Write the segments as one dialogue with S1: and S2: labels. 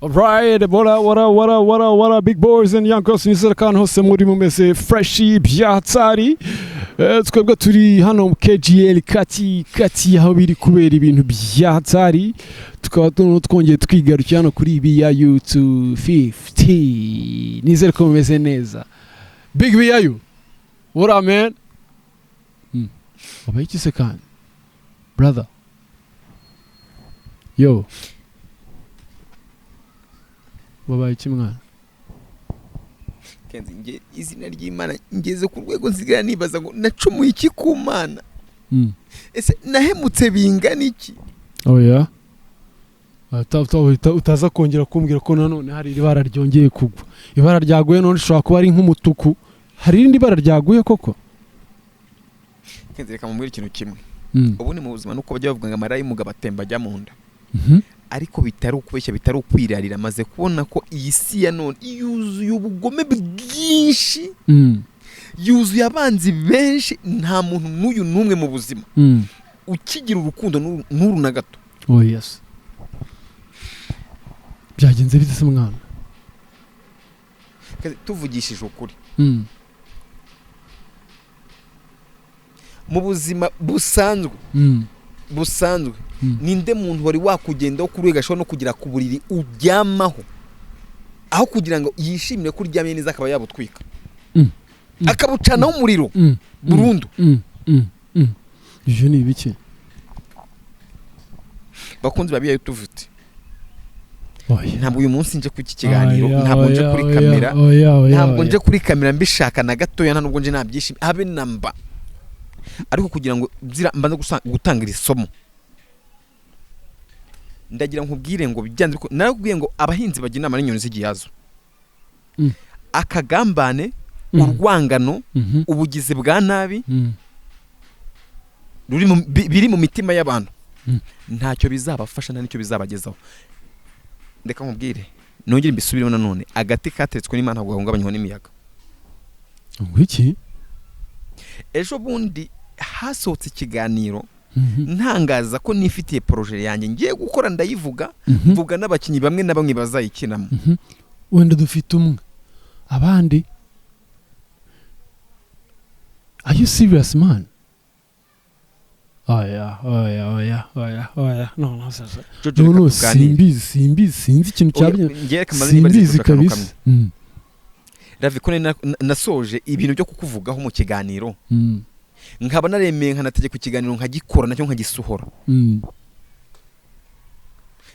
S1: Alright, what up, what up, what up, what up, what up, big boys and young girls, nizere ko ahantu hose muri mumeze fresh byatari. Twebwe turi hano mu KGL kati kati, aho biri kubera ibintu byatari, tukaba noneho twongeye twigarukira hano kuri BIU 250. Nizere ko mumeze neza. Big BIU, what up, man? Wabaye iki se kandi, brother? Yo, wabaye iki, mwana?
S2: Kenzi, nge izina ry'Imana, ngeze ku rwego nsigaye nibaza ngo nacumuye iki ku Mana? Ese nahemutse bingana iki?
S1: Oya, utaza kongera kumbwira ko nanone hari ibara ryongeye kugwa. Ibara ryaguye none rishobora kuba ari nk'umutuku. Hari irindi bara ryaguye koko?
S2: Kenzi, reka mubwire ikintu kimwe. Ubundi mu buzima nuko bajya bavuga ngo amara y'umugabo atemba ajya mu nda, ariko bitari ukubeshya, bitari ukwirarira, amaze kubona ko iyi si ya none yuzuye ubugome bwinshi, yuzuye abanzi benshi. Nta muntu n'uyu n'umwe mu buzima ukigira urukundo n'uru na gato.
S1: Oh yes, byagenze bite se, mwana?
S2: Kenzi, tuvugishije ukuri, mu buzima busanzwe busanzwe, ninde muntu wari wakugendaho kuri rwego ashobora no kugera ku buriri uryamaho, aho kugira ngo yishimire ko uryamye neza akaba yabutwika, akabucanaho umuriro burundu?
S1: Ibyo ni ibiki?
S2: Bakunzi ba BIU tuvute,
S1: Oya.
S2: ntabwo uyu munsi nje ku iki kiganiro,
S1: Oya,
S2: ntabwo nje
S1: oya,
S2: kuri
S1: oya,
S2: kamera,
S1: oya, oya,
S2: ntabwo
S1: oya.
S2: nje kuri kamera mbishaka na gatoya, nta nubwo nje nabyishimiye habe na mba, ariko kugira ngo mbanze gutanga iri somo, ndagira nkubwire ngo byanze narakubwiye ngo abahinzi bajya inama n'inyoni z'igihazo. Akagambane, urwangano, ubugizi bwa nabi biri mu mitima y'abantu, ntacyo bizabafasha, nta n'icyo bizabagezaho. Reka nkubwire, nongere mbisubiremo nanone: agati kateretswe n'Imana ntabwo gahungabanywa n'imiyaga.
S1: Ngo iki?
S2: Ejo bundi hasohotse ikiganiro ntangaza ko nifitiye projet yanjye ngiye gukora, ndayivuga, mvuga n'abakinnyi bamwe na bamwe bazayikinamo.
S1: Wenda dufite umwe, abandi. Are you serious, man? Oya, oya, oya, oya, oya, no, no, sasa.
S2: Jojo,
S1: No,
S2: reka
S1: no,
S2: tuganire.
S1: Simbizi, simbizi, sinzi ikintu
S2: Oya,
S1: cyabyo.
S2: ngiye, reka mbanze nibarize
S1: Simbizi
S2: Jojo akantu
S1: kabisa.
S2: kamwe. Ravi, ko nasoje ibintu byo kukuvugaho mu kiganiro, nkaba naremeye nkanategeka ikiganiro nkagikora nacyo nkagisohora,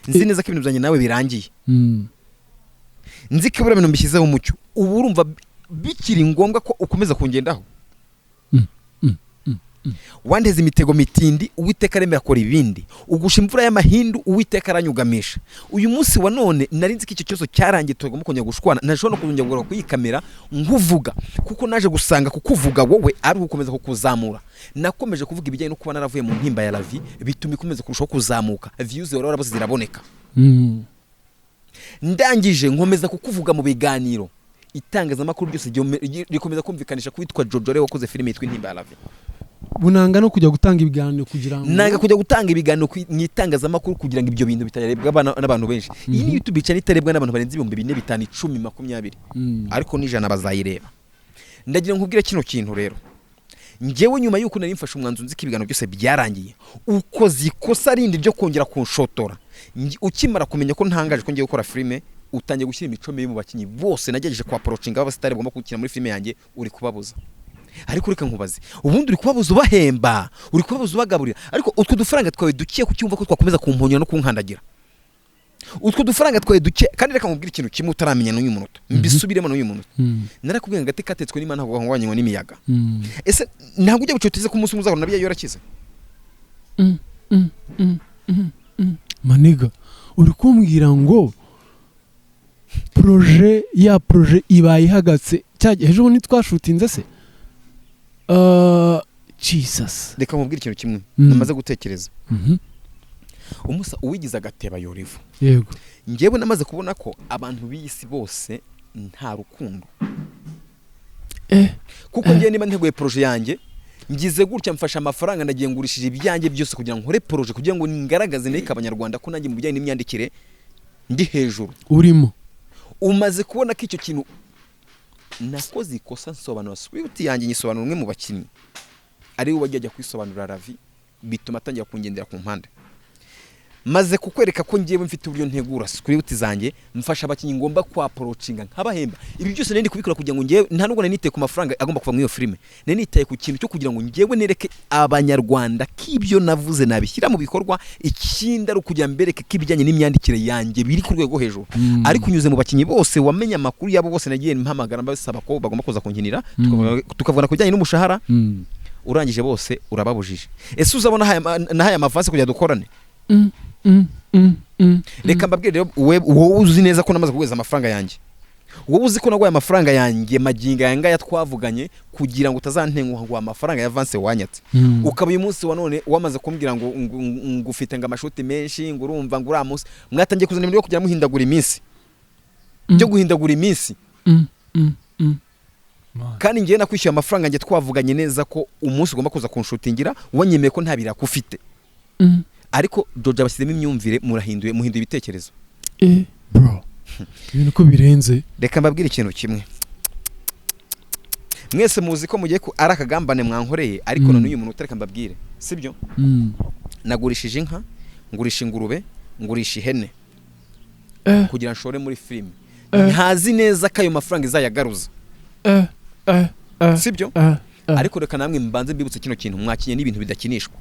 S2: nzi neza ko ibintu byanjye nawe birangiye, nzi ko buriya bintu mbishyizeho umucyo, ubu urumva bikiri ngombwa ko ukomeza kungendaho? Wandeze imitego mitindi, Uwiteka aremera akora ibindi. Ugusha imvura y'amahindu, Uwiteka aranyugamisha. Uyu munsi wa none nari nzi ko icyo kibazo cyarangiye, tugomba kongera gushwana, ntashobora no kongera kugaruka kuri iyi kamera nkuvuga, kuko naje gusanga kukuvuga wowe ari ugukomeza kukuzamura. Nakomeje kuvuga ibijyanye no kuba naravuye mu ntimba ya Lavi, bituma ikomeza kurushaho kuzamuka, views wari warabuze ziraboneka. Ndangije nkomeza kukuvuga mu biganiro, itangazamakuru ryose rikomeza kumvikanisha ko witwa Jojo ariwe wakoze filime yitwa Intimba ya Lavi.
S1: Bunanga no kujya gutanga ibiganiro kugira ngo
S2: Nanga kujya gutanga ibiganiro mu itangazamakuru kugira ngo ibyo bintu bitarebwa n'abantu benshi. Iyi ni YouTube channel itarebwa n'abantu barenze 4000, 5000, 10, 20, ariko n'ijana bazayireba. Ndagira nkubwire kino kintu rero: njyewe nyuma y'uko nari mfashe umwanzuro, nzi ko ibiganiro byose byarangiye, ukoze ikosa rindi ryo kongera kunshotora. Ukimara kumenya ko ntangaje ko ngiye gukora filime, utangiye gushyira imico mibi mu bakinnyi bose nagerageje kuapproachinga b'abasitari bagomba gukina muri filime yanjye. Uri kubabuza. Ariko reka nkubaze, ubundi uri kubabuza ubahemba, uri kubabuza ubagaburira, ariko utwo dufaranga twawe duke kucyumva ko twakomeza kumponyora no kunkandagira? Utwo dufaranga twawe duke. Kandi reka nkubwire ikintu kimwe utaramenya n'uyu munota, mbisubiremo n'uyu munota. Narakubwiye ngo agati katetswe n'Imana ntabwo gahungabanywa n'imiyaga. Ese ntabwo ujya gucutiza ko umunsi umwe uzahura na yarakize?
S1: My nigga, uri kumbwira ngo projet ya projet ibaye ihagatse cya ejo bundi twashutinze se? Jesus.
S2: Reka nkubwire ikintu kimwe namaze gutekereza. Umusa uwigize agateba yora ivu. Njyewe namaze kubona ko abantu b'iyi si bose nta rukundo, kuko ngewe niba nteguye projet yanjye, ngize gutya mfashe amafaranga, ndagiye ngurishije ibyanjye byose kugira ngo nkore projet, kugira ngo ngaragaze nereke Abanyarwanda ko nanjye mu bijyanye n'imyandikire Ndi hejuru.
S1: Urimo.
S2: Umaze kubona ko icyo kintu nakoze ikosa, nsobanura script yanjye, nyisobanura umwe mu bakinnyi ari we wajya ajya kwisobanurira Ravi, bituma atangira kungendera ku mpande. Maze kukwereka ko ngewe mfite uburyo ntegura script zanjye, mfasha abakinnyi ngomba kwapproachinga nkabahemba. Ibi byose nari ndi kubikora kugira ngo ngewe, nta nubwo nari nitaye ku mafaranga agomba kuva muri iyo filime, nari nitaye ku kintu cyo kugira ngo ngewe nereke Abanyarwanda ko ibyo navuze nabishyira mu bikorwa. Ikindi ari ukugira mbereke ko ibijyanye n'imyandikire yanjye biri ku rwego hejuru. Ariko unyuze mu bakinnyi bose, wamenye amakuru yabo bose, nagiye mpamagara mbasaba ko bagomba kuza kunkinira, tukavugana ku bijyanye n'umushahara. Urangije bose urababujije. Ese uzabona nahaye amavansi kugira dukorane? Reka mbabwire rero, wowe uzi neza ko namaze kuguhereza amafaranga yanjye, wowe uzi ko naguhaye amafaranga yanjye, magingo aya ngaya twavuganye kugira ngo utazantenguha ngo amafaranga ya avance wanyatse, ukaba uyu munsi wa none wamaze kumbwira ngo ufite ngo amashuti menshi, ngo urumva ngo uriya munsi mwatangiye kuzana ibintu byo kujya muhindagura iminsi, byo guhindagura iminsi.
S1: Man.
S2: Kandi ngewe nakwishyuye amafaranga yanjye, twavuganye neza ko umunsi ugomba kuza kunshootingira wanyemeye ko nta biraka ufite. Ariko Jojo abashyizemo imyumvire, murahinduye, muhinduye ibitekerezo.
S1: Eh bro, ibintu ko birenze.
S2: Reka mbabwire ikintu kimwe: mwese muzi ko mugiye ku ari akagambane mwankoreye, ariko none uyu muntu, reka mbabwire, sibyo? Nagurishije inka, ngurisha ingurube, ngurisha ihene kugira nshore muri filime. Ntazi neza ko ayo mafaranga izayagaruza. Sibyo? Ariko reka namwe mbanze mbibutse kino kintu: mwakinye n'ibintu bidakinishwa,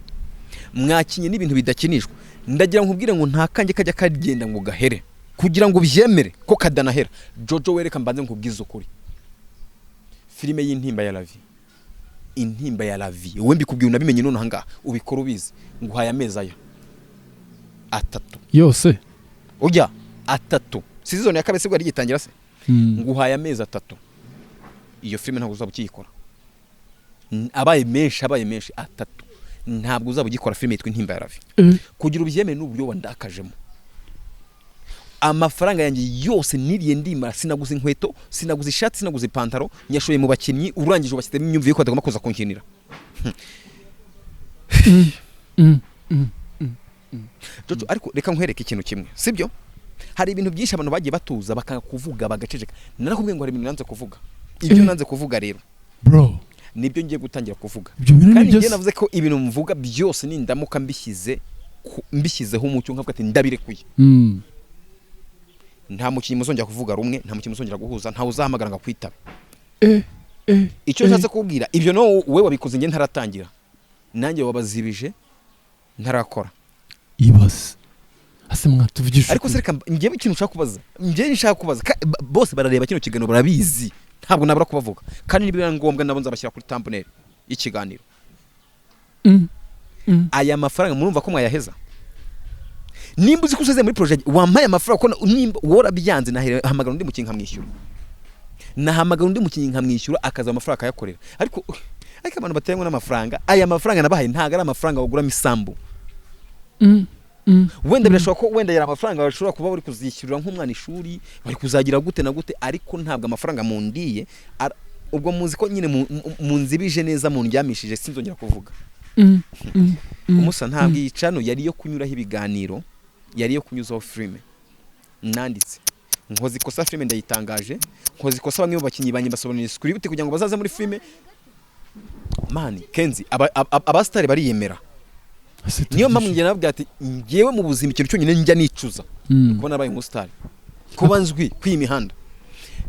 S2: mwakinye n'ibintu bidakinishwa. Ndagira ngo nkubwire ngo nta kanjye kajya kagenda ngo gahere kugira ngo ubyemere ko kadanahera. Jojo, wereka mbanze nkubwize ukuri: filime y'Intimba ya Ravi, Intimba ya Ravi, wowe mbikubwiye unabimenye none ahangaha, ubikora ubizi, nguhaye amezi aya 3.
S1: Yose?
S2: Ujya 3, season ya kabiri sibwo yari igitangira se? Nguhaye amezi 3, iyo filime ntabwo uzaba ukiyikora. Abaye menshi, abaye menshi 3, ntabwo uzaba ugikora filime yitwa Intimba ya Ravi. Kugira ubyemere n'uburyo wandakajemo amafaranga yanjye yose niriye ndimara, sinaguze inkweto, sinaguze ishati, sinaguze ipantaro, nyashoye mu bakinnyi, urangije ubashyizemo imyumvire ko batagomba kuza kunkinira. Jojo, ariko reka nkwereke ikintu kimwe, sibyo? Hari ibintu byinshi abantu bagiye batuza bakanga kuvuga, bagaceceka. Narakubwiye ngo hari ibintu nanze kuvuga. Ibyo nanze kuvuga rero
S1: Bro,
S2: nibyo ngiye gutangira kuvuga.
S1: Ibyo bintu
S2: Kandi
S1: nibyo.
S2: Njye navuze ko ibintu mvuga byose nindamuka mbishyizeho umucyo, nkavuga ati ndabirekuye, nta mukinnyi muzongera kuvuga rumwe, nta mukinnyi muzongera guhuza, ntawe uzahamagara ngo akwitabe. Icyo nshatse kubwira, ibyo no wowe wabikoze njye ntaratangira, nanjye wabazibije ntarakora.
S1: Ibaze ase mwatuvugisha
S2: Ariko se
S1: ukuri.
S2: reka njyewe ikintu nshaka kubaza, njyewe nshaka kubaza, bose barareba kino kiganiro, barabizi, ntabwo nabura kubavuga, kandi nibiba ngombwa nabo nzabashyira kuri thumbnail y'ikiganiro. Aya mafaranga murumva ko mwayaheza? Nimba uzi ko useze muri projet, wampaye amafaranga ko nimba wowe warabyanze, nahamagara undi mukinnyi nkamwishyura, nahamagara undi mukinnyi nkamwishyura, akaza amafaranga akayakorera. Ariko abantu bateranywe n'amafaranga, aya mafaranga nabahaye ntabwo ari amafaranga baguramo isambu. Wenda birashoboka ko wenda yari amafaranga bashobora kuba bari kuzishyurira nk'umwana ishuri, bari kuzagira gute na gute, ariko ntabwo amafaranga mundiye ubwo muzi ko nyine munzibije neza, mundyamishije, sinzongera kuvuga. Umusa, ntabwo iyi channel yari iyo kunyuraho ibiganiro, yari iyo kunyuzaho filime nanditse. Nkoze ikosa, filime ndayitangaje. Nkoze ikosa, bamwe mu bakinnyi banjye basobanuriye script kugira ngo bazaze muri filime. Man, Kenzi, abasitari bariyemera.
S1: Ase
S2: Niyo mpamvu
S1: tuvugishe.
S2: njye nababwira ati njyewe mu buzima ikintu cyonyine njya nicuza kuba narabaye umusitari, kuba nzwi kw'iyi mihanda.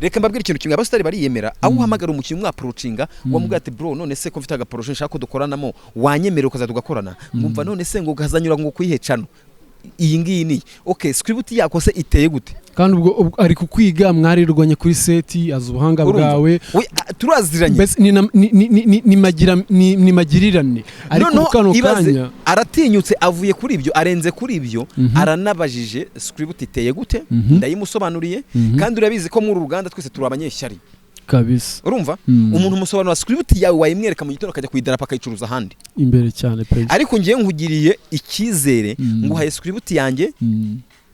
S2: Reka mbabwire ikintu kimwe: abasitari bariyemera. Aho uhamagara umukinnyi umwapproachinga, wamubwira ati: "Bro, none se ko mfite agaprojet nshaka ko dukoranamo, wanyemerera ukaza tugakorana?" Ngumva none se ngo ukazanyura ngo kuyihe channel iyi ngiyi ni okay, script yako se iteye gute?
S1: Kandi ubwo ari kukwiga, mwarirwanye kuri set, azi ubuhanga
S2: Urumva?
S1: bwawe.
S2: We, turaziranye.
S1: Mbese ni magirirane, ariko
S2: Noneho
S1: ubu kano
S2: ibaze,
S1: kanya
S2: aratinyutse, avuye kuri ibyo, arenze kuri ibyo, aranabajije script iteye gute. Ndayimusobanuriye. Kandi urabizi ko muri uru ruganda twese turi abanyeshyari.
S1: Kabisa.
S2: Urumva? Umuntu umusobanura script yawe, wayimwereka mu gitondo akajya kuyidarapo akayicuruza ahandi.
S1: Imbere cyane pe.
S2: Ariko ngewe nkugiriye icyizere, nguhaye script yanjye,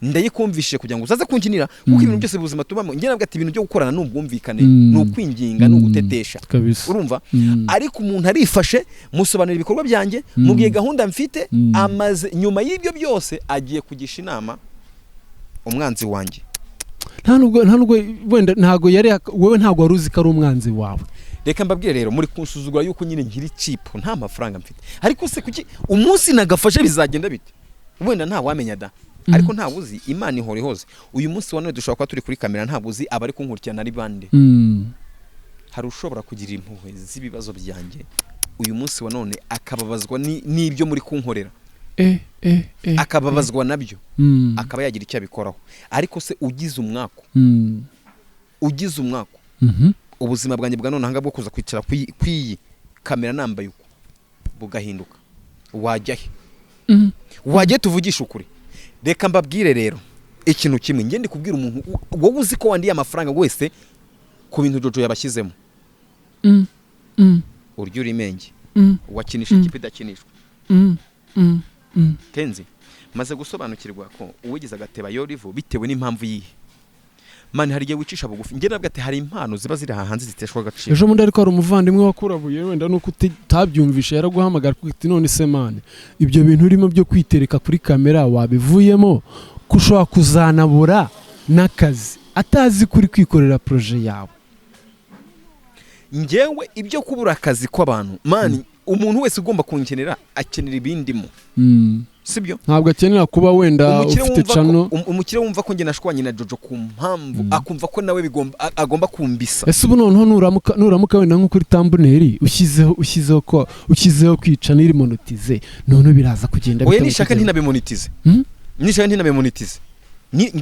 S2: ndayikumvishije kugira ngo uzaze kunkinira, kuko ibintu byose mu buzima tubamo, njye nabwo ati ibintu byo gukorana ni ubwumvikane, ni ukwinginga, ni ugutetesha.
S1: Kabisa.
S2: Urumva? Ariko umuntu arifashe, musobanurira ibikorwa byanjye, mubwiye gahunda mfite, amaze nyuma y'ibyo byose agiye kugisha inama. Umwanzi wanjye.
S1: Nta nubwo wenda ntago yari wowe, ntabwo wari uzi ko ari umwanzi wawe.
S2: Reka mbabwire rero, muri kunsuzugura yuko nyine nkiri cheap, nta mafaranga mfite. Ariko se kuki umunsi nagafashe bizagenda bite? Wenda nta wamenya da, ariko ntawe uzi, Imana ihora ihoze. Uyu munsi wa none dushobora kuba turi kuri kamera, ntabwo uzi abari kunkurikirana ari bande. Hari ushobora kugira impuhwe z'ibibazo byanjye uyu munsi wa none, akababazwa n'ibyo muri kunkorera, akababazwa nabyo, akaba yagira icyo abikoraho. Ariko se ugize umwaku, ugize umwaku, ubuzima bwanjye bwa none ahangaha bwo kuza kwicara kw'iyi kamera nambaye uko bugahinduka, wajya he? Wajya? Tuvugishe ukuri. Reka mbabwire rero ikintu kimwe. Ngende kubwira umuntu wowe uzi ko wandiye amafaranga wese ku bintu Jojo yabashyizemo, urya urimenge, wakinisha ikipe idakinishwa. Kenzi, maze gusobanukirwa ko uwigize agateba yora ivu bitewe n'impamvu yihe. Man, hari igihe wicisha bugufi. Njye nabwo ati hari impano ziba ziri aha hanze ziteshwa agaciro.
S1: Ejo bundi ariko hari umuvandimwe wakurabuye, wenda nuko utabyumvishe, yaraguhamagara ati: "None se man, ibyo bintu urimo byo kwitereka kuri kamera wabivuyemo, ko ushobora kuzanabura n'akazi?" Atazi kuri kwikorera projet yawe.
S2: Njyewe ibyo kubura akazi kw'abantu, man, umuntu wese ugomba kunkenera akenera ibindimo, sibyo?
S1: Ntabwo akenera kuba wenda
S2: Umukire
S1: ufite
S2: wumva ko
S1: channel.
S2: Umukire wumva ko njye nashwanye na Jojo ku mpamvu, akumva ko nawe bigomba agomba kumbisa.
S1: Ese ubu noneho nuramuka wenda nko kuri thumbnail ushyizeho ko ushyizeho kwica n'iri monetize, noneho biraza kugenda
S2: Oya,
S1: bite
S2: nishaka
S1: kugera?
S2: ntinabimonetize. Nishaka ntinabimonetize.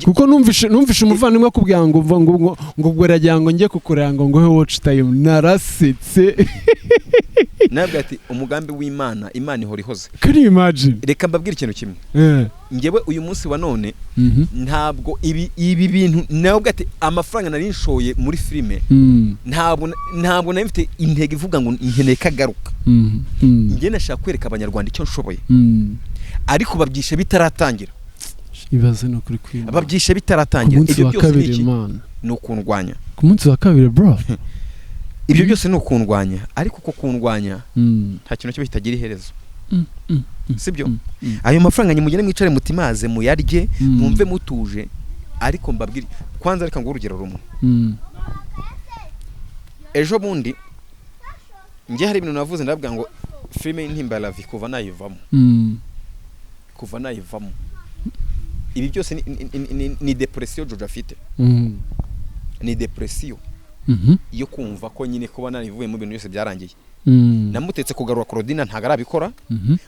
S1: Kuko numvishe umuvandimwe akubwira ngo ubwo aragira ngo njye kukureba ngo nguhe watch time, narasetse.
S2: Nabwo ati umugambi w'Imana, Imana ihora ihoze.
S1: Can you imagine?
S2: Reka mbabwire ikintu kimwe. Njyewe uyu munsi wa none, ntabwo ibi bintu, nabwo ati amafaranga nari nshoye muri filime, ntabwo nari mfite intego ivuga ngo nkeneye ko agaruka. Njye nashaka kwereka Abanyarwanda icyo nshoboye, ariko babyishe bitaratangira.
S1: Ibaze no kuri kwima
S2: Babyishe
S1: ku
S2: bitaratangira.
S1: munsi
S2: Ibyo
S1: wa
S2: byose ni
S1: kabiri,
S2: iki?
S1: Man.
S2: Ni ukundwanya.
S1: Ku munsi wa kabiri, bro.
S2: Ibyo byose ni ukundwanya, ariko uko kundwanya, nta kintu kiba kitagira iherezo, sibyo? Ayo mafaranga nimugende mwicare mutimaze muyarye, mwumve mutuje. Ariko mbabwire kwanza, reka nguhe urugero rumwe. Ejo bundi njye hari ibintu navuze, ndababwira ngo filime y'Intimba ya Lavi, kuva nayivamo, kuva nayivamo, ibi byose ni depression Jojo afite, ni depression yo kumva ko nyine kuba narivuyemo ibintu byose byarangiye. Namutetse kugarura Claudine, ntabwo arabikora.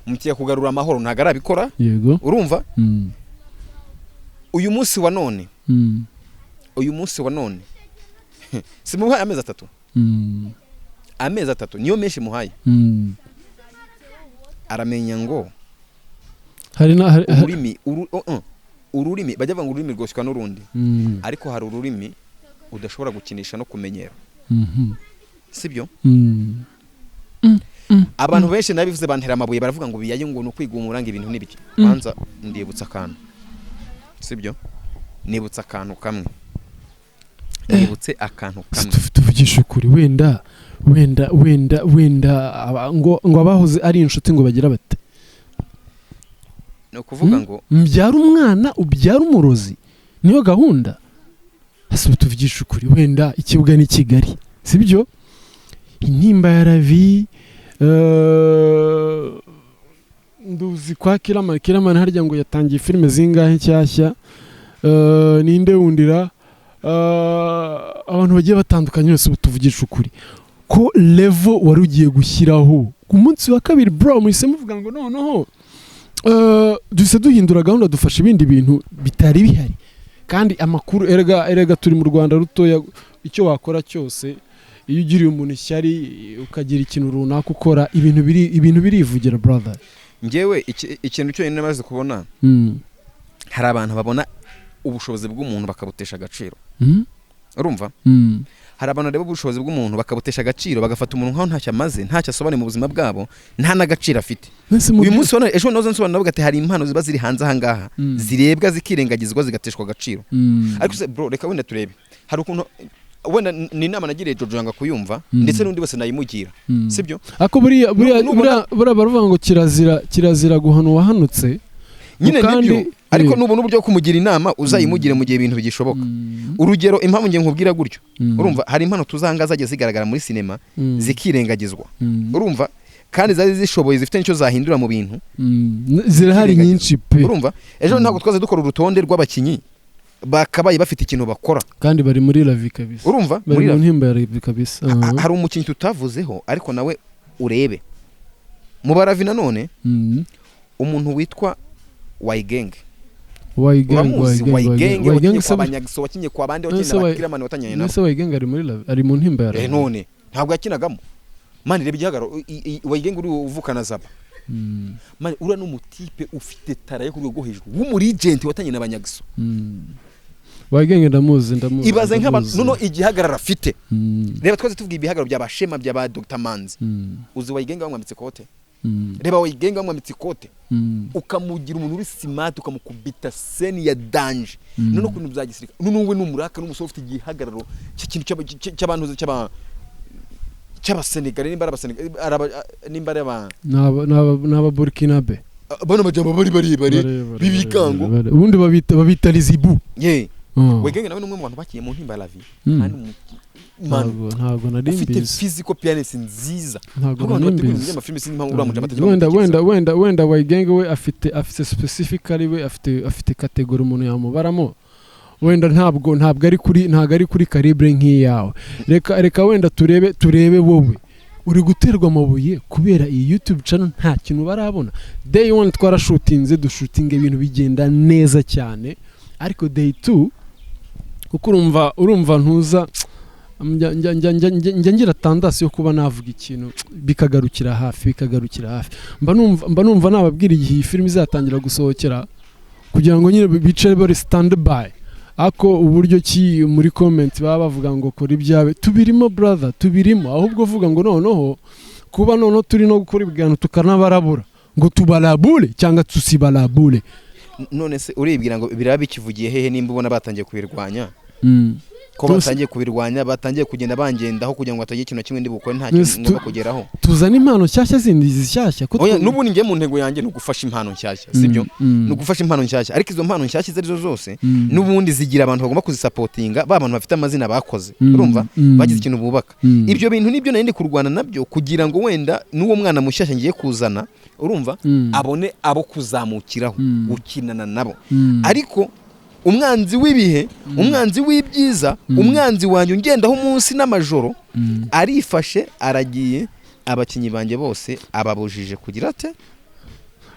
S2: Muteye kugarura Amahoro, ntabwo arabikora. Urumva, uyu munsi wa none, uyu munsi wa none simuhaye amezi 3. Amezi 3 niyo menshi muhaye. Aramenya ngo
S1: Hari na hari,
S2: ururimi ururimi bajya bavuga ngo ururimi rwoshywa n'urundi, ariko hari ururimi udashobora gukinisha no kumenyera, sibyo? Abantu benshi nabivuze bantera amabuye, baravuga ngo biyaye, ngo ni ukwigumura, ngo ibintu n'ibiki. Banza ndibutsa akantu, sibyo? Nibutsa akantu kamwe, nibutse akantu kamwe.
S1: Tuvugishe ukuri, wenda ngo abahoze ari inshuti ngo bagira bate?
S2: Ni ukuvuga ngo
S1: Mbyara umwana ubyara umurozi, niyo gahunda. Ese ubu tuvugishe ukuri, wenda ikibuga ni Kigali, sibyo? Intimba ya Ravi, nduzi kwa Kiramani. Kiramani harya ngo yatangiye filime zingahe nshyashya? Ninde wundira? Abantu bagiye batandukanye bose, ubu tuvugishe ukuri, ko level wari ugiye gushyiraho ku munsi wa kabiri, bro, muhise muvuga ngo noneho duhise duhindura gahunda, dufasha ibindi bintu bitari bihari. Kandi amakuru, erega turi mu Rwanda rutoya, icyo wakora cyose, iyo ugiriye umuntu ishyari ukagira ikintu runaka ukora, ibintu birivugira, brother.
S2: Njyewe ikintu cyonyine namaze kubona, hari abantu babona ubushobozi bw'umuntu bakabutesha agaciro. Urumva, hari abantu bareba ubushobozi bw'umuntu bakabutesha agaciro, bagafata umuntu nkaho ntacyo amaze, ntacyo asobanuye mu buzima bwabo, nta n'agaciro afite.
S1: Mbese mu
S2: Uyu munsi wa none, ejo nazo nsobanura, navuga ati hari impano ziba ziri hanze aha ngaha, zirebwa zikirengagizwa, zigateshwa agaciro. Ariko se bro, reka wenda turebe, hari ukuntu wenda ni inama nagiriye Jojo yanga kuyumva, ndetse n'undi wese nayimugira, sibyo?
S1: Ariko buriya
S2: Nubona
S1: buriya baravuga ngo kirazira guhana uwahanutse.
S2: Nyine
S1: kandi
S2: nibyo. Ariko nubona uburyo bwo kumugira inama, uzayimugire mu gihe ibintu bigishoboka. Urugero, impamvu ngiye nkubwira gutyo, urumva, hari impano tuzanga zagiye zigaragara muri sinema zikirengagizwa, urumva, kandi zari zishoboye, zifite n'icyo zahindura mu bintu.
S1: Zirahari nyinshi pe.
S2: Urumva, ejo ntabwo twaze dukora urutonde rw'abakinnyi bakabaye bafite ikintu bakora
S1: kandi bari muri la vie kabisa.
S2: Urumva,
S1: bari
S2: muri
S1: mu
S2: la-
S1: ntimba ya la vie kabisa.
S2: Hari umukinnyi tutavuzeho, ariko nawe urebe mu baravi nanone, umuntu witwa Wayigenge.
S1: Wayigenge.
S2: Uramuzi?
S1: Wayigenge.
S2: Wayigenge wakinye
S1: Wayigenge
S2: kwa
S1: se
S2: Banyagso, wakinye kwa bande, wakinye
S1: Ese
S2: na Bakiramani, watanyanye nabo.
S1: Ese Wayigenge ari muri la vie, ari mu ntimba ya la
S2: Eh,
S1: vie?
S2: None ntabwo yakinagamo, man. Reba igihagararo. Wayigenge uri uvukana Zaba, man, uriya ni umutipe ufite talent yo ku rwego rwo hejuru, w'umuregent, watanye na Banyagso.
S1: Wayigenge ndamuzi, ndamuzi.
S2: Ibaze nk'abantu
S1: Ndamuzi.
S2: noneho igihagararo afite. Reba, twaze tuvuga ibihagararo bya Bashema, bya ba Dr Manzi. Uzi Wayigenge bamwambitse ikote? Reba Wayigenge bamwambitse ikote, ukamugira umuntu uri smart, ukamukubita scène ya danger. Noneho ku bintu bya gisirikare, noneho we ni umuraka, n'umusore ufite igihagararo cy'ikintu cy'abantu cy'Abasenegale, nimba ari Abasenegale, nimba ari aba
S1: Ni aba Burkinabe.
S2: Bano bajyamba bari barebare, b'ibigango.
S1: Ubundi babita lizibu.
S2: Ye, Wegenge nawe ni umwe mu bantu bakiye mu ntimba ya la vie, kandi man,
S1: Ntabwo nari
S2: ufite
S1: mbizi.
S2: physical appearance nziza.
S1: Ntabwo
S2: Ahubwo abantu
S1: nari
S2: bategura ibintu
S1: mbizi.
S2: by'amafilime, sinzi impamvu uriya mujama atajya
S1: Wenda
S2: bamutekereza.
S1: wenda Wayigenge we afite specifically, we afite category umuntu yamubaramo. Wenda ntabwo ari kuri calibre nk'iyawe. Reka wenda turebe wowe uri guterwa amabuye kubera iyi YouTube channel, nta kintu barabona. Day one twarashutinze, dushutinga ibintu bigenda neza cyane, ariko day two, kuko urumva ntuza njya ngira tendance yo kuba navuga ikintu bikagarukira hafi. Mba numva nababwira igihe iyi filime izatangira gusohokera kugira ngo nyine bicare bari stand by. Ako uburyo ki muri comment baba bavuga ngo kora ibyawe, tubirimo brother, tubirimo. Ahubwo vuga ngo noneho kuba noneho turi no gukora ibiganiro tukanabarabura ngo tubarabure cyangwa tusibarabure.
S2: None se uribwira ngo biraba bikivugiye hehe nimba ubona batangiye kubirwanya, ko batangiye kubirwanya, batangiye kugenda bangendaho kugira ngo hatagira ikintu na kimwe ndi bukore, nta kintu ngomba kugeraho?
S1: Tuzane impano nshyashya zindi zishyashya ko
S2: Oya, n'ubundi njye mu ntego yanjye ni ugufasha impano nshyashya, sibyo? Ni ugufasha impano nshyashya, ariko izo mpano nshyashya izo arizo zose n'ubundi zigira abantu bagomba kuzisapotinga, ba bantu bafite amazina bakoze, urumva, bagize ikintu bubaka. Ibyo bintu nibyo nari ndi kurwana nabyo, kugira ngo wenda n'uwo mwana mushyashya ngiye kuzana, urumva, abone abo kuzamukiraho, gukinana nabo. Ariko umwanzi w'ibihe, umwanzi w'ibyiza, umwanzi wanjye ungendaho umunsi n'amajoro, arifashe aragiye, abakinnyi banjye bose ababujije kugira ate?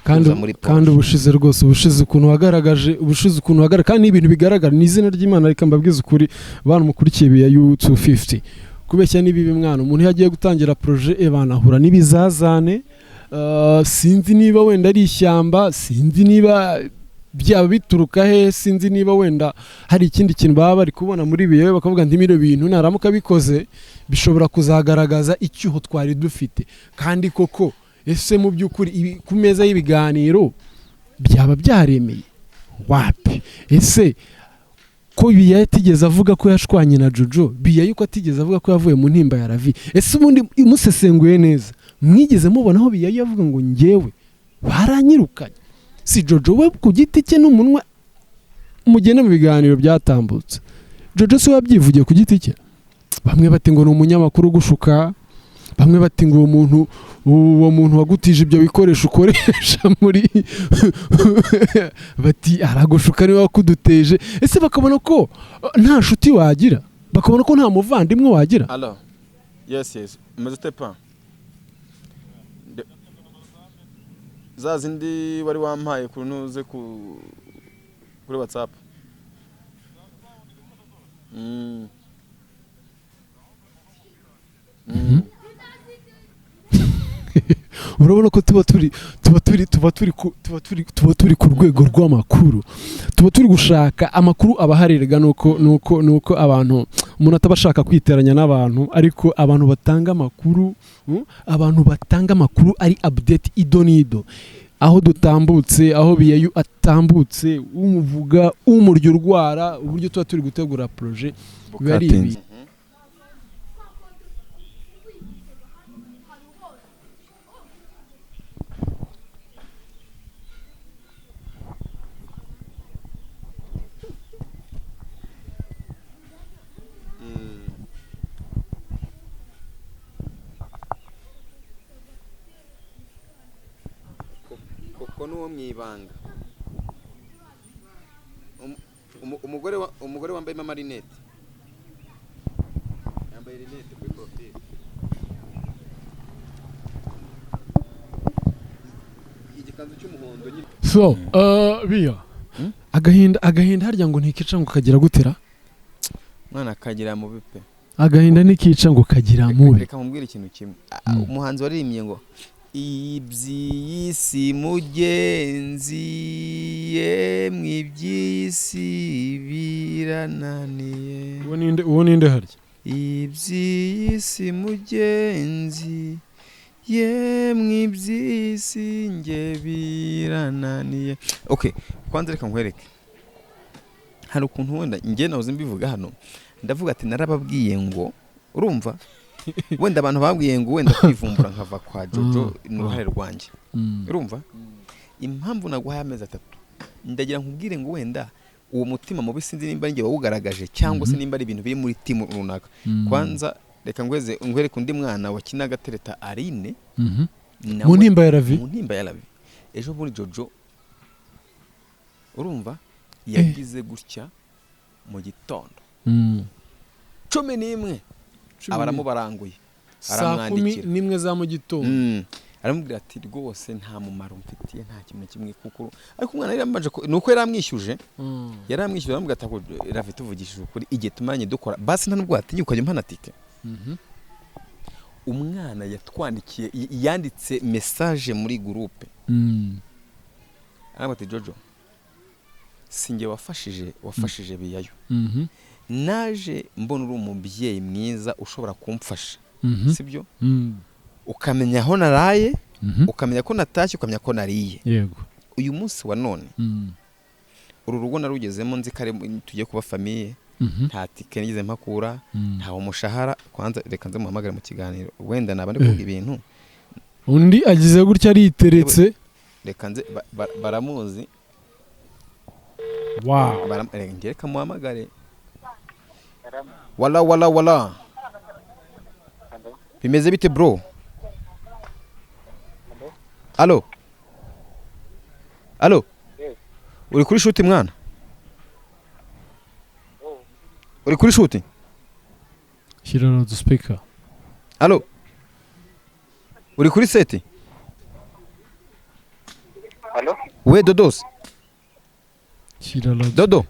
S1: Kandi
S2: Kuza muri
S1: kandi
S2: Porsche.
S1: Ubushize rwose, ubushize ukuntu wagaragaje, ubushize ukuntu wagaragaje, kandi ni ibintu bigaragara, ni izina ry'Imana. Reka mbabwize ukuri, bantu mukurikiye biya U250, kubeshya ni bibi mwana. Umuntu iyo agiye gutangira projet, ebana, ahura n'ibizazane. Sinzi niba wenda ari ishyamba, sinzi niba byaba bituruka he, sinzi niba wenda hari ikindi kintu baba bari kubona muri biyewe bakavuga nti bino bintu naramuka bikoze bishobora kuzagaragaza icyuho twari dufite. Kandi koko, ese mu by'ukuri ku meza y'ibiganiro byaba byaremeye? Wapi. Ese ko Biya atigeze avuga ko yashwanye na Jojo, Biya yuko atigeze avuga ko yavuye mu ntimba ya la vie, ese ubundi musesenguye neza mwigeze mubona aho Biya yavuga ngo njyewe baranyirukanye? Si Jojo we ku giti cye n'umunwa, mugende mu biganiro byatambutse, Jojo si we wabyivugiye ku giti cye? Bamwe bati ngo ni umunyamakuru ugushuka, bamwe bati ngo uwo muntu wagutije ibyo bikoresho ukoresha muri, bati aragushuka, niwe wakuduteje. Ese bakabona ko nta nshuti wagira, bakabona ko nta muvandimwe wagira?
S3: Alo. Yes. Umeze ute pa? Za zindi wari wampaye ku ntuze kuri WhatsApp.
S1: Urabona ko tuba turi ku rwego rw'amakuru, tuba turi gushaka amakuru abaharirwa. Nuko abantu, umuntu ataba ashaka kwiteranya n'abantu, ariko abantu batanga amakuru, abantu batanga amakuru ari update ido n'ido, aho dutambutse, aho Biyayu atambutse, umuvuga umurya urwara, uburyo tuba turi gutegura projet biba ari ibi.
S2: Ariko n'uwo mu ibanga. Umugore wambaye amarinete, yambaye rinete kuri profile. Igikanzu cy'umuhondo nyine.
S1: So biya, agahinda harya ngo ntikica ngo kagira gutera.
S2: Mwana, akagira mubi pe.
S1: Agahinda ntikica ngo kagira mubi.
S2: Reka mubwire ikintu kimwe. Umuhanzi waririmbye ngo iby'isi mugenzi, yemwe iby'isi birananiye.
S1: Uwo ninde? Uwo ninde harya?
S2: Iby'isi mugenzi, yemwe iby'isi nge birananiye. Okay, kwanza reka nkwereke, hari ukuntu wenda njye nahoze mbivuga hano, ndavuga ati narababwiye ngo, urumva, wenda abantu babwiye ngo wenda kwivumbura nkava kwa Jojo ni uruhare rwanjye. Urumva impamvu naguhaye amezi 3? Ndagira nkubwire ngo wenda uwo mutima mubi sinzi nimba ari njye wawugaragaje cyangwa se nimba ari ibintu biri muri timu runaka. Kwanza reka ngweze nkwereke undi mwana wakinaga tereta Aline.
S1: Mu Ntimba ya Ravi.
S2: Mu Ntimba ya Ravi ejo bundi. Jojo, urumva, yagize gutya mu gitondo 11 aba aramubaranguye.
S1: Saa kumi
S2: Aramwandikira.
S1: n'imwe za mu gitondo.
S2: Aramubwira ati rwose nta mumaro mfitiye, nta kintu na kimwe, kuko ariko umwana yari yambaje ni uko yari amwishyuje. Yari amwishyuje, aramubwira ati: "Ako, Ravi, tuvugishije ukuri, igihe tumaranye dukora, basi nta nubwo watinya ukajya umpana tike." Umwana yatwandikiye, yanditse message muri groupe, aramubwira ati: "Jojo, sinjye wafashije Biyayo. Naje mbona uri umubyeyi mwiza ushobora kumfasha, sibyo? Ukamenya aho naraye, ukamenya ko natashye, ukamenya ko nariye. Uyu munsi wa none, uru rugo narugezemo nzi ko ari tugiye kuba famille. Nta tike nigeze mpakura, nta umushahara." Kwanza reka nze muhamagare mu kiganiro, wenda naba ndi kuvuga ibintu.
S1: Undi agize gutya ariteretse.
S2: Reka nze baramuzi. Reka njye reka muhamagare. Wala wala wala, bimeze bite bro? Allo, allo? Uri kuri shoot mwana? Uri kuri shoot?
S1: Shyira loudspeaker.
S2: Allo, uri kuri set?
S4: Allo?
S2: We Dodos.
S1: Shyira loud.
S2: Dodo.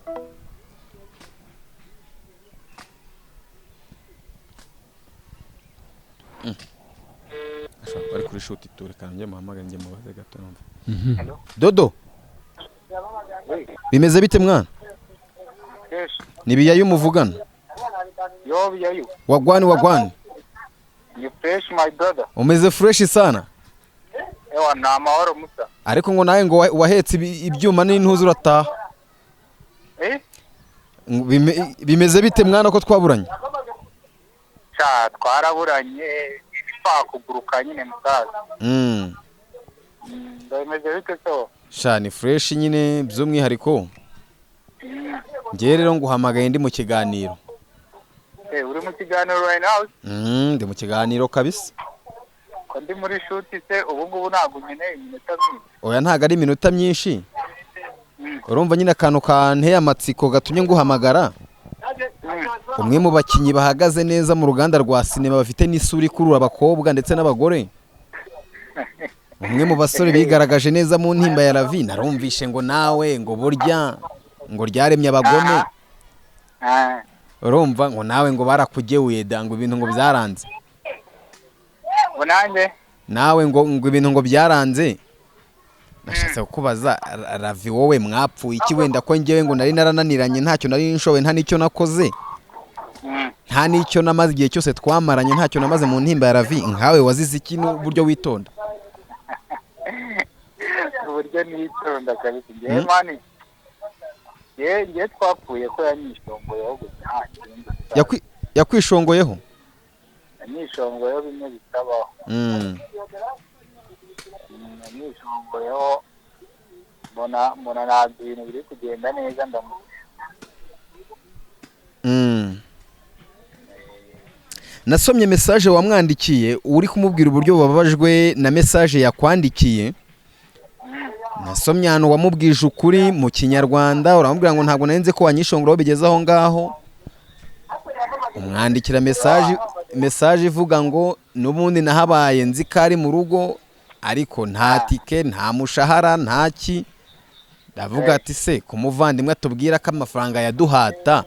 S2: Ashobora kuba ari kuri shoot tu. Reka njye muhamagare, njye mubaze gato numva. Dodo, bimeze bite mwana?
S4: Yes.
S2: Ni Biyayo muvugana.
S4: Yo, Biyayo.
S2: Wagwan, wagwan?
S4: You fresh, my brother.
S2: Umeze fresh sana.
S4: Ewa, ni amahoro musa.
S2: Ariko ngo nawe ngo wahetse ibyuma n'intuzi urataha.
S4: Eh?
S2: Ngo bimeze bite mwana, ko twaburanye?
S4: Sha, twaraburanye, ibipfa kuguruka nyine musaza. Bimeze bite so?
S2: Sha, ni fresh nyine. By'umwihariko ngewe rero nguhamagaye ndi mu kiganiro.
S4: Eh, uri mu kiganiro right now?
S2: Ndi mu kiganiro kabisa.
S4: Ko ndi muri shoot se ubu ngubu, ntabwo nkeneye iminota myinshi.
S2: Oya, ntabwo ari iminota myinshi. Urumva nyine akantu kanteye amatsiko gatumye nguhamagara, umwe mu bakinnyi bahagaze neza mu ruganda rwa sinema, bafite n'isura ikurura abakobwa ndetse n'abagore, umwe mu basore bigaragaje neza mu Ntimba ya Ravi, narumvishe ngo nawe ngo burya ngo ryaremye abagome. Urumva ngo nawe ngo barakugewuye da, ngo ibintu ngo byaranze.
S4: Ngo nanjye?
S2: Nawe ngo ibintu ngo byaranze. Nashatse kukubaza, Ravi, wowe mwapfuye iki? Wenda ko njyewe ngo nari narananiranye, ntacyo nari nshoboye, nta n'icyo nakoze, nta n'icyo namaze, igihe cyose twamaranye ntacyo namaze mu Ntimba ya Ravi, nkawe wazize iki n'uburyo witonda?
S4: Uburyo nitonda kabisa ngewe, man, ngewe twapfuye ko yanyishongoyeho gusa, nta kindi.
S2: Yakwishongoyeho?
S4: Yanyishongoyeho bimwe bitabaho. Yanyishongoyeho, mbona ntabwo ibintu biri kugenda neza, ndamu
S2: Nasomye message wamwandikiye uri kumubwira uburyo bababajwe na message yakwandikiye. Nasomye ahantu wamubwije ukuri mu Kinyarwanda, uramubwira ngo ntabwo nari nzi ko wanyishongora bigeze aho ngaho. Umwandikira message ivuga ngo n'ubundi nahabaye nzi ko ari mu rugo, ariko nta tike, nta mushahara, nta ki. Ndavuga ati se ku muvandimwe atubwira ko amafaranga yaduhata,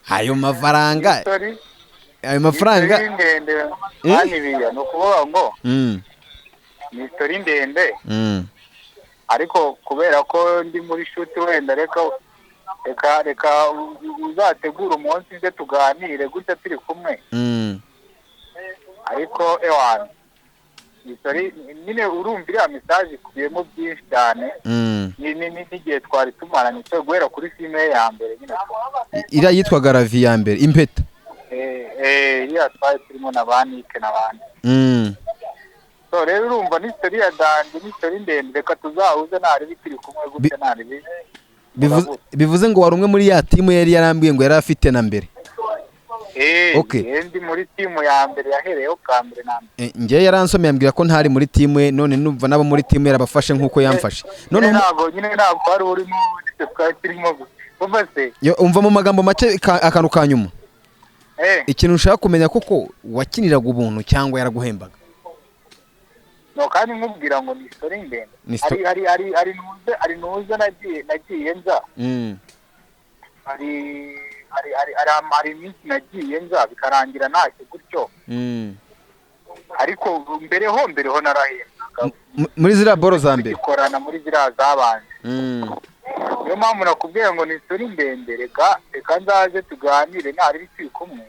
S2: ayo mafaranga
S4: Sorry.
S2: ayo mafaranga
S4: Ni ndende.
S2: Eh?
S4: Mani biya ni ukuvuga ngo ni story ndende, ariko kubera ko ndi muri shoot wenda reka reka reka uzategure umunsi nze tuganire gutya turi kumwe. Ariko ewana ni story nyine, urumva iriya message ikubiyemo byinshi cyane. N'igihe twari tumaranye cyo guhera kuri filime ye ya mbere nyine.
S2: Iriya yitwaga Ravi ya mbere, impeta.
S4: Iriya twari turimo na ba Nike n'abandi. So rero urumva ni story ya danger, ni story ndende, reka tuzahuze naribi turi kumwe gutya naribi.
S2: Bivuze ngo wari umwe muri ya team yari yarambwiye ngo yari afite na mbere. Okay.
S4: Njye ndi muri team ya mbere yahereyeho bwa mbere na mbere.
S2: Njye yaransomeye ambwira ko ntari muri team ye, none numva nabo muri team yarabafashe nk'uko yamfashe. None
S4: Nyine ntabwo wari urimo, twe twari turimo gusa umva se.
S2: Yo, umva mu magambo make akantu ka nyuma. Ikintu ushaka kumenya, koko wakiniraga ubuntu cyangwa yaraguhembaga?
S4: No kandi nkubwira ngo ni story ndende.
S2: Ni
S4: Hari nuze nagiye nza. Hari iminsi nagiye nza bikarangira ntacyo gutyo. Ariko mbere ho narahembwaga.
S2: Muri ziriya boro za mbere.
S4: Tugikorana muri ziriya zabanje. Niyo mpamvu nakubwiye ngo ni story ndende, reka nzaze tuganire ntari turi kumwe.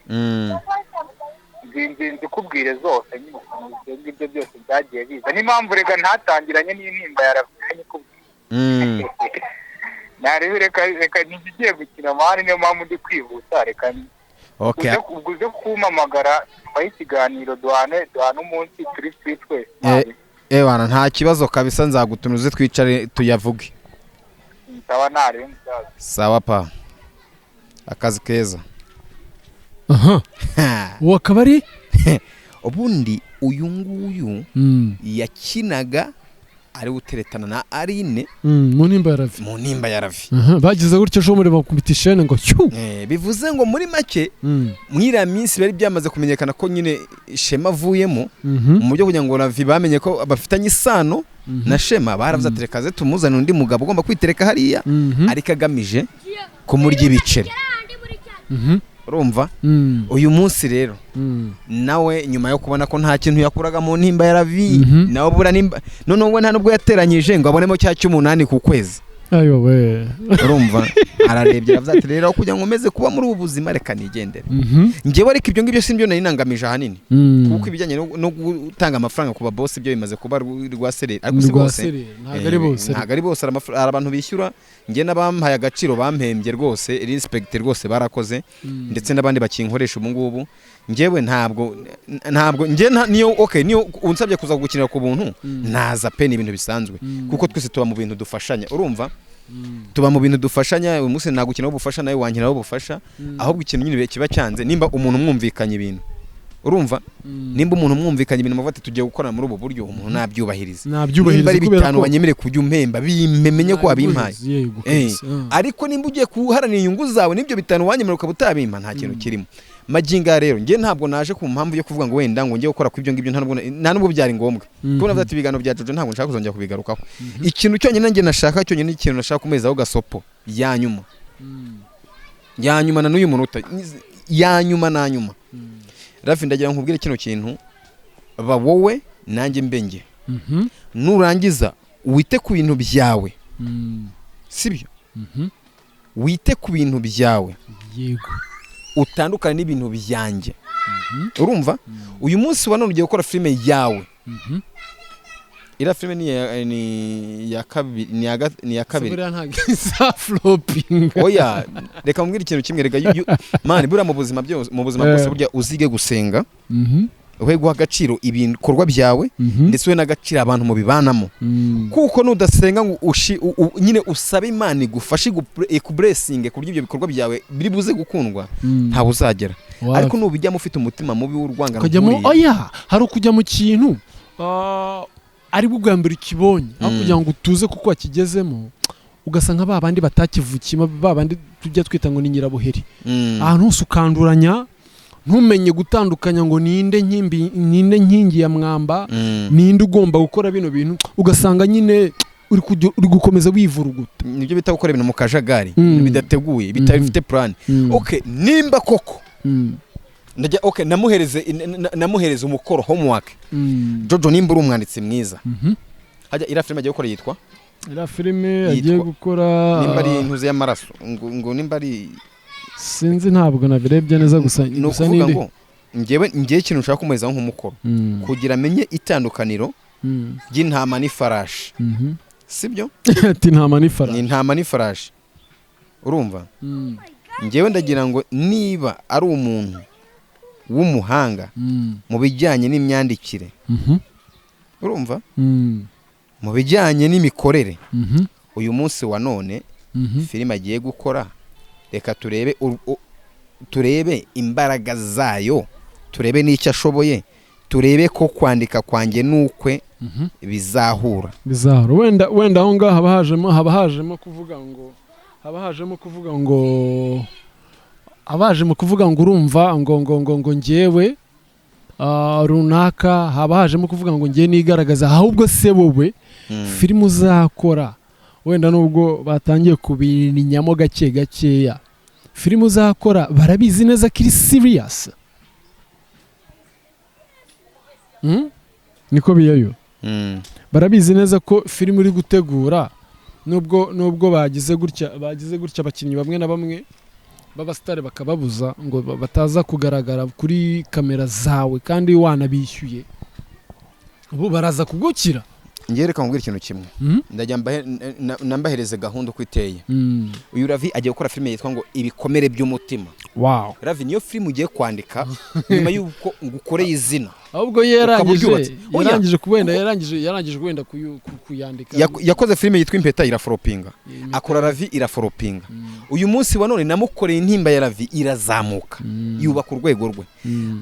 S4: Nzi nzikubwire zose nyine ukuntu ibyo ngibyo byose byagiye biza n'impamvu reka ntatangiranye n'intimba yaravuye nyikubwira. Narebe reka ntigiye gukina mani, niyo mpamvu ndi kwihuta, reka uze kumpamagara nyuma y'ikiganiro, duhane umunsi turi free twese.
S2: Ewana, nta kibazo kabisa, nzagutuma uze twicare tuyavuge.
S4: Nsaba narebe musaza.
S2: Sawa pa, akazi keza.
S1: Aha, uwo akaba ari
S2: Ubundi uyu nguyu yakinaga ari guteretana na Aline.
S1: Mu nimba ya Ravi.
S2: Mu nimba ya Ravi.
S1: Aha, bagize gutyo ejo muri bakubita ishene ngo cyu.
S2: Bivuze ngo muri make muri iriya minsi bari byamaze kumenyekana ko nyine Shema avuyemo mu buryo kugira ngo Ravi bamenye ko bafitanye isano na Shema, baravuze ati reka ze tumuzane undi mugabo ugomba kwitereka hariya, ariko agamije kumurya ibiceri. Urumva, uyu munsi rero nawe nyuma yo kubona ko nta kintu yakuraga mu ntimba ya Ravi, nawe bura nimba noneho we nta nubwo yateranyije ngo abonemo cya cy'umunani ku kwezi.
S1: Ayo we.
S2: Urumva, ararebye aravuze ati rero kugira ngo umeze kuba muri ubu buzima, reka nigendere. Njyewe ariko ibyo ngibyo si byo nari nangamije ahanini, kuko ibijyanye no gutanga amafaranga ku babosi byo bimaze kuba rwa sereri, ariko si
S1: Rwa
S2: bose.
S1: sereri, ntabwo ari bose.
S2: Ntabwo ari bose, hari abantu bishyura. Njye n'abampaye agaciro bampembye rwose, respect rwose, barakoze, ndetse n'abandi bakinkoresha ubu ngubu. Njyewe ntabwo njye niyo, okay, niyo unsabye kuza gukinira ku buntu naza pe, ni ibintu bisanzwe, kuko twese tuba mu bintu dufashanya. Urumva, tuba mu bintu dufashanya. Uyu munsi nagukinaho ubufasha, nawe wankinaho ubufasha. Ahubwo ikintu nyine kiba cyanze, nimba umuntu mwumvikanye ibintu, urumva, nimba umuntu mwumvikanye ibintu muvuga ati tugiye gukorana muri ubu buryo, umuntu nabyubahiriza.
S1: Nabyubahiriza.
S2: Nimba ari
S1: Kubera
S2: 5
S1: ko
S2: wanyemereye kujya umpemba, bimenye ko wabimpaye.
S1: Yego kabisa.
S2: Ariko nimba ugiye guharanira inyungu zawe, n'ibyo 5 wanyemerera ukaba utabimpa, nta kintu kirimo. Magingo aya rero njye ntabwo naje ku mpamvu yo kuvuga ngo wenda ngo njye gukora ku ibyo ngibyo, nta nubwo byari ngombwa, kuko navuze ati ibiganiro bya Jojo ntabwo nshaka kuzongera kubigarukaho. Ikintu cyonyine njye nashaka, cyonyine ikintu nashaka kumezaho gasopo ya nyuma, ya nyuma na n'uyu munota ya nyuma na nyuma, Rafi, ndagira ngo nkubwire kino kintu: ba wowe nanjye mbe njye. Nurangiza wite ku bintu byawe, sibyo? Wite ku bintu byawe,
S1: Yego.
S2: utandukane n'ibintu byanjye. Urumva, uyu munsi wa none ugiye gukora filime yawe. Iriya filime ni iya kabiri, ni iya kabiri.
S1: Buriya ntabwo iza flopping.
S2: Oya, reka mbwire ikintu kimwe. Reka man, buriya mu buzima byose, mu buzima bwose, burya uzige gusenga, uhe guha agaciro ibikorwa byawe, ndetse uhe n'agaciro abantu mubibanamo, kuko nudasenga ngo nyine usabe Imana igufashe, ikublessinge ku buryo ibyo bikorwa byawe biri buze gukundwa, ntawe uzagera. Ariko nubijyamo ufite umutima mubi w'urwangano
S1: ukajyamo
S2: nk'uriya,
S1: oya, hari ukujya mu kintu Ari bwo bwa mbere ukibonye, aho kugira ngo utuze kuko wakigezemo, ugasa nka ba bandi batakivukiyemo, ba bandi tujya twita ngo ni nyirabuheri. Ahantu hose ukanduranya, ntumenye gutandukanya ngo ninde nkimbi, ninde nkingi ya mwamba, ninde ugomba gukora bino bintu. Ugasanga nyine uri gukomeza wivuruguta.
S2: Nibyo bita gukora ibintu mu kajagari, ibintu bidateguye, bitabifite plan. Okay, nimba koko ndajya, okay, namuhereze umukoro, homework. Jojo, nimba uri umwanditsi mwiza, hajya iriya filime agiye gukora yitwa
S1: Iriya filime agiye gukora,
S2: nimba ari intuze y'amaraso, ngo nimba ari
S1: Sinzi, ntabwo nabirebye neza gusa.
S2: Ni
S1: Gusa
S2: ukuvuga
S1: ninde
S2: ngo ngewe ikintu nshaka kumuhezaho nk'umukoro, kugira amenye itandukaniro ry'intama n'ifarashi, sibyo?
S1: Ati intama
S2: Ni
S1: n'ifarashi.
S2: intama n'ifarashi, urumva? Ngewe ndagira ngo niba ari umuntu w'umuhanga mu bijyanye n'imyandikire, urumva, mu bijyanye n'imikorere, uyu munsi wa none filime agiye gukora, reka turebe turebe imbaraga zayo, turebe n'icyo ashoboye, turebe ko kwandika kwanjye n'ukwe bizahura.
S1: Bizahura. Wenda aho ngaho haba hajemo kuvuga ngo haba hajemo kuvuga ngo urumva ngo njyewe runaka, haba hajemo kuvuga ngo njyewe nigaragaza. Ahubwo se wowe, filime uzakora, wenda nubwo batangiye kubirinyamo gake gakeya, filime uzakora barabizi neza ko iri serious? Niko biyayo? Barabizi neza ko filime uri gutegura, nubwo bagize gutya abakinnyi bamwe na bamwe b'abasitari bakababuza ngo bataza kugaragara kuri kamera zawe kandi wanabishyuye, ubu baraza kugukira?
S2: Ngewe reka nkubwire ikintu kimwe. Ndajya nambahereze gahunda uko iteye. Uyu Ravi agiye gukora filime yitwa ngo Ibikomere by'Umutima. Ravi, niyo filime ugiye kwandika nyuma y'uko ngukoreye izina,
S1: Ahubwo ye
S2: ukaba
S1: yarangije
S2: uryubatse. Oya.
S1: Yarangije kuwenda yarangije wenda kuyandika.
S2: Yakoze filime yitwa Impeta, iraforopinga. Akora Ravi, iraforopinga. Uyu munsi wa none namukoreye Intimba ya Ravi, irazamuka, yubaka urwego rwe,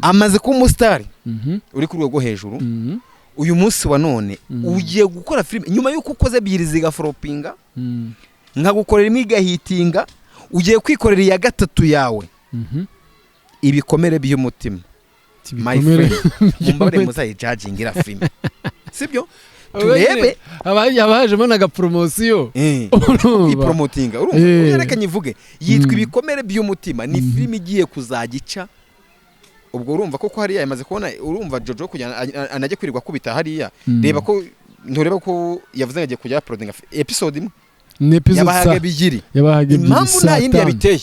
S2: amaze kuba umusitari uri ku rwego rwo hejuru. Uyu munsi wa none ugiye gukora filime nyuma y'uko ukoze ebyiri zigaforopinga, nkagukorera imwe igahitinga, ugiye kwikorera iya gatatu yawe, Ibikomere by'Umutima. My
S1: Ibikomere
S2: friend, mumbabarire, muzayijajinga iriya filime, sibyo? Turebe.
S1: Haba hajemo n'agaporomosiyo. Urumva?
S2: Ipromotinga, urumva? Reka nyivuge, yitwa Ibikomere by'Umutima. Ni filime igiye kuzajya ica. Ubwo urumva koko hariya yamaze kubona, urumva, Jojo kugira anajye kwirirwa akubita hariya. Reba ko ntureba ko yavuze ngo agiye kujya uploadinga episode imwe.
S1: Ni episode
S2: Yabahaga ebyiri.
S1: Yabahaga ebyiri
S2: Impamvu nta
S1: saa
S2: yindi
S1: 5.
S2: yabiteye,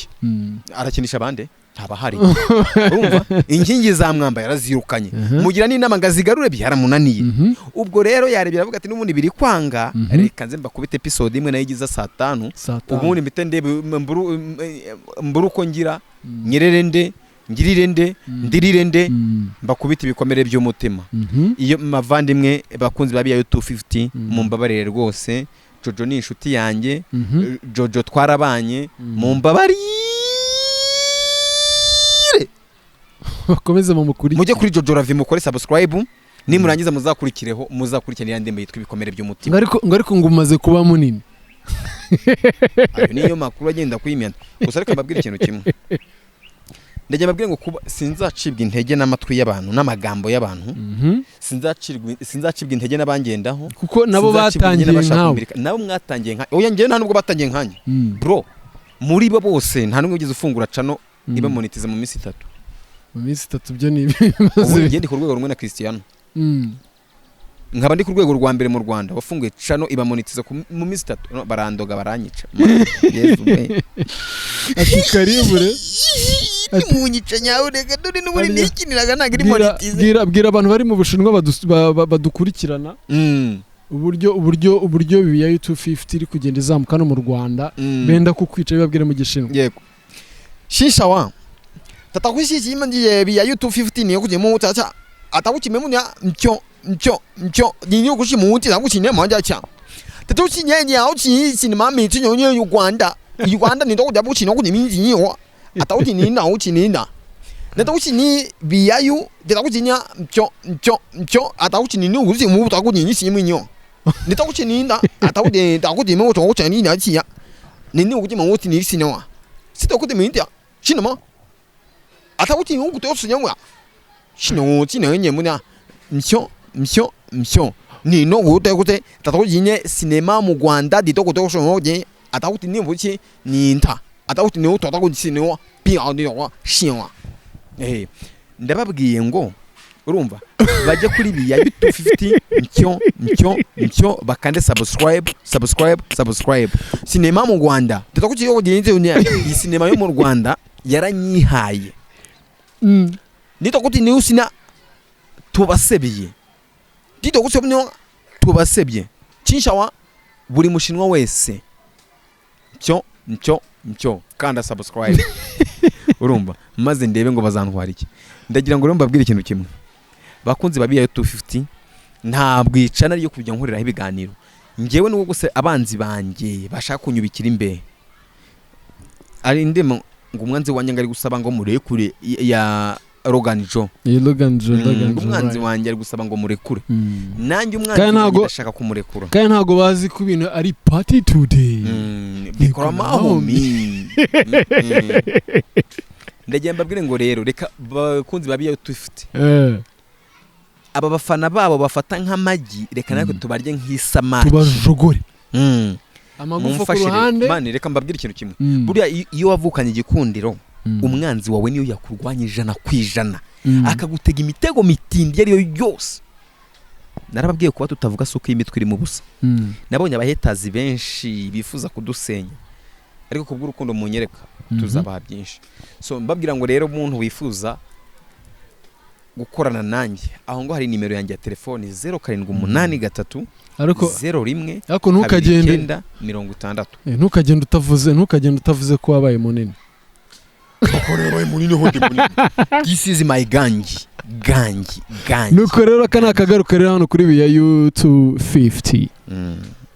S2: arakinisha abandi ntabahari, urumva, inkingi za mwamba yarazirukanye. Mugira n'inama ngo azigarure, byaramunaniye. Ubwo rero yarebye aravuga ati n'ubundi biri kwanga, reka nze mbakubite episode imwe nayo igize saa 5,
S1: Saa 5.
S2: ubundi mpite ndebe mburu uko ngira, nyerere nde, ngirire nde, ndirire nde, mbakubite Ibikomere by'Umutima. Iyo mavandimwe bakunzi ba Biyayo 250, mumbabarire rwose, Jojo ni inshuti yanjye. Jojo twarabanye, mumbabarire.
S1: Bakomeze mumukurikire.
S2: Mujye kuri Jojo Ravi mukore subscribe, nimurangiza muzakurikireho, muzakurikirana iriya ndirimbo yitwa Ibikomere by'Umutima.
S1: Ngo ariko ngo umaze kuba munini.
S2: Ayo niyo makuru agenda kuyimena gusa. Ariko mbabwire ikintu kimwe, ndajya mbabwire ngo kuba sinzacibwa intege n'amatwi y'abantu n'amagambo y'abantu, sinzacibwa intege n'abangendaho,
S1: Kuko nabo
S2: sinzacibwa intege
S1: batangiye
S2: n'abashaka
S1: nkawe.
S2: kumbirika. Nabo mwatangiye nka, oya, njyewe nta nubwo batangiye nkanjye. Bro, muri bo bose nta n'umwe wigeze ufungura channel iba monetize mu minsi 3.
S1: Mu minsi 3 byo ni
S2: Ubu njye ndi ku rwego rumwe na Cristiano, nkaba ndi ku rwego rwa mbere mu Rwanda wafunguye channel iba monetize mu minsi 3. No, barandoga baranyica. Yezu we.
S1: Ati karibure.
S2: Munyica nyawe, reka dore n'ubundi nikiniraga ntabwo iri
S1: Bwira
S2: monetize.
S1: bwira abantu bari mu Bushinwa badukurikirana uburyo Biyayo 250 iri kugenda izamuka no mu Rwanda, benda kukwica, bibabwire mu Gishinwa.
S2: Yego, shisha wa tata kushishima ndiye Biyayo 250 ni kuje mu chacha atakuchime munya mcho mcho mcho ni yo kushi mu ti kuchi ne manja cha tata kuchi nye nye au chi chi ma mi chi nyo Uganda Uganda ni to kuja buchi no kuji mi ji yo atakuchi ni na uchi ni na Natakuti ni biyayu nditakuti nya mcho mcho mcho atakuti ni nuguzi mu takuti ni simu nyo nitakuti ni nda atakuti takuti mo to ni na chi ya ni nuguzi mo ni sinwa sitakuti mi ndia sinoma atakuti ni ugu to sinwa sino ti na nye mu na mcho mcho mcho ni no gute gute takuti ni sinema mu Rwanda ditokuti so ni atakuti ni mbuchi ni nta atakuti ni uto takuti sinwa bi ni wa sinwa. Ndababwiye ngo urumva bajye kuri biya 250 ncyo ncyo ncyo bakande subscribe subscribe subscribe. Sinema mu Rwanda ndatakuti yo kugenze iyi sinema yo mu Rwanda yaranyihaye. Nditakuti ni usina tubasebye nditakuti byo tubasebye cinshawa buri mushinwa wese ncyo ncyo ncyo kanda subscribe. Urumva maze ndebe ngo bazantwara iki. Ndagira ngo rero mbabwire ikintu kimwe bakunzi babiya 250, ntabwo icana ryo kujya nkoreraho ibiganiro ngewe nubwo gusa abanzi banjye bashaka kunyubikira imbe ari ndimo ngo umwanzi wanjye ngari gusaba ngo murekure ya Logan Joe.
S1: Logan Joe, Logan Joe.
S2: Umwanzi wanjye ari gusaba ngo murekure. Nanjye umwanzi wanjye ndashaka kumurekura.
S1: Kandi ntago bazi ku bintu ari party today.
S2: Bikora mahomi. Ndagiye mbabwire ngo rero reka bakunzi babiya 250. Aba bafana babo bafata nk'amagi reka natwe tubarye nk'isamaki.
S1: Tubajogore. Amagufa ku ruhande.
S2: Mani reka mbabwire ikintu kimwe. Buriya iyo wavukanye igikundiro umwanzi wawe niyo yakurwanya 100% akagutega imitego mitindi yari yo yose. Narababwiye kuba tutavuga suko imitwe iri mu busa. Nabonye abahetazi benshi bifuza kudusenya ariko kubw'urukundo munyereka tuzabaha byinshi. So mbabwira ngo rero umuntu wifuza gukorana nanjye aho ngo hari nimero yanjye ya telefone 0783
S1: ariko
S2: 01
S1: ariko ntukagende
S2: 960.
S1: Ntukagende utavuze ko wabaye munini.
S2: Bakorera munini ho ndi munini. This is my gangi. Gangi gangi.
S1: Nuko rero kana akagaruka rero hano kuri biya 250.